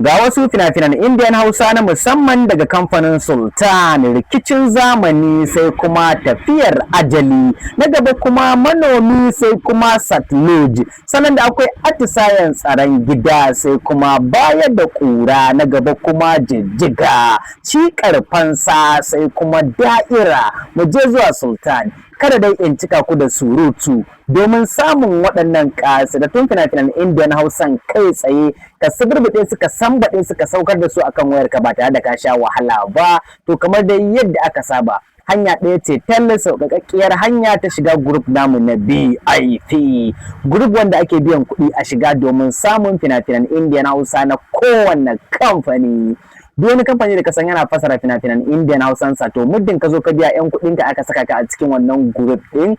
Ga wasu fina-finan Indian Hausa na musamman daga kamfanin Sultan: Rikicin Zamani, sai kuma Tafiyar Ajali, na gaba kuma Manomi, sai kuma Satluj, sannan da akwai Atisayen Tsaron Gida, sai kuma Bayar da Ƙura, na gaba kuma Jijjiga, Cikar Fansa, sai kuma Da'ira. Mu je zuwa Sultan. Kada dai in cika ku da surutu. Domin samun waɗannan ƙasitattun fina-finan Indian Hausan kai tsaye, ka suburbuɗe su, ka sambaɗe su, ka saukar da su akan wayarka ba tare da ka sha wahala ba, to kamar dai yadda aka saba, hanya ɗaya ce talle, sauƙaƙƙiyar hanya ta shiga group namu na BIP, group wanda ake biyan kuɗi a shiga domin samun fina-finan Indian Hausa na kowanne kamfani. Duk wani kamfani da ka san yana fasara fina-finan Indian Hausansa, to muddin ka zo ka biya 'yan kuɗinka aka saka ka a cikin wannan group ɗin,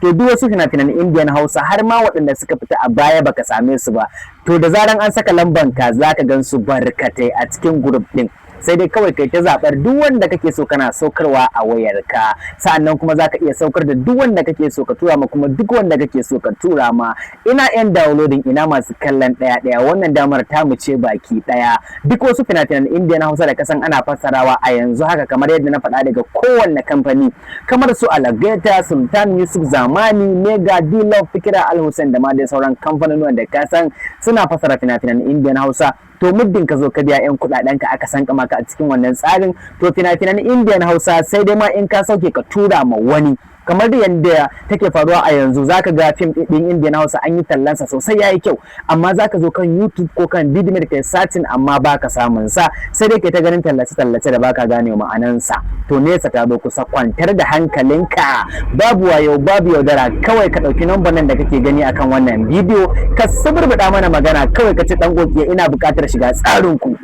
to duk wasu fina-finan Indian Hausa, har ma waɗanda suka fita a baya baka same su ba, to da zaran an saka lamban ka, zaka gan su barkatai a cikin group ɗin. Sai dai kawai kai ta zaɓar duk wanda kake so kana saukarwa a wayarka. Sa'annan kuma zaka iya saukar da duk wanda kake so, ka tura ma kuma duk wanda kake so ka tura ma. Ina yan downloading, ina masu kallon ɗaya ɗaya, wannan damar tamu ce baki ɗaya. Duk wasu fina-finan Indian Hausa da kasan ana fassarawa a yanzu haka, kamar yadda na faɗa, daga kowanne kamfani, kamar su Algaita, Sultan Yusuf Zamani, Mega, D-Love, Fikira Al Hussein da ma dai sauran kamfanonuwan da kasan suna fassara fina-finan Indian Hausa, to muddin ka zo ka biya 'yan kuɗaɗen ka aka san ka a cikin wannan tsarin, to fina-finan Indian Hausa sai dai ma in ka sauke ka tura ma wani. Kamar da yadda take faruwa a yanzu, zaka ga fim ɗin Indian Hausa an yi tallansa sosai, yayi kyau, amma zaka zo kan YouTube ko kan Vidmate kai searching, amma baka samun sa, sai dai kai ta ganin tallace tallace da baka gane ma'anansa. To nesa ta zo kusa. Kwantar da hankalinka, babu wayo, babu yaudara. Kawai ka ɗauki namban nan da kake gani akan wannan bidiyo, ka suburbuɗa mana magana, kawai ka ce, "Dan kokiya, ina buƙatar shiga tsarin ku."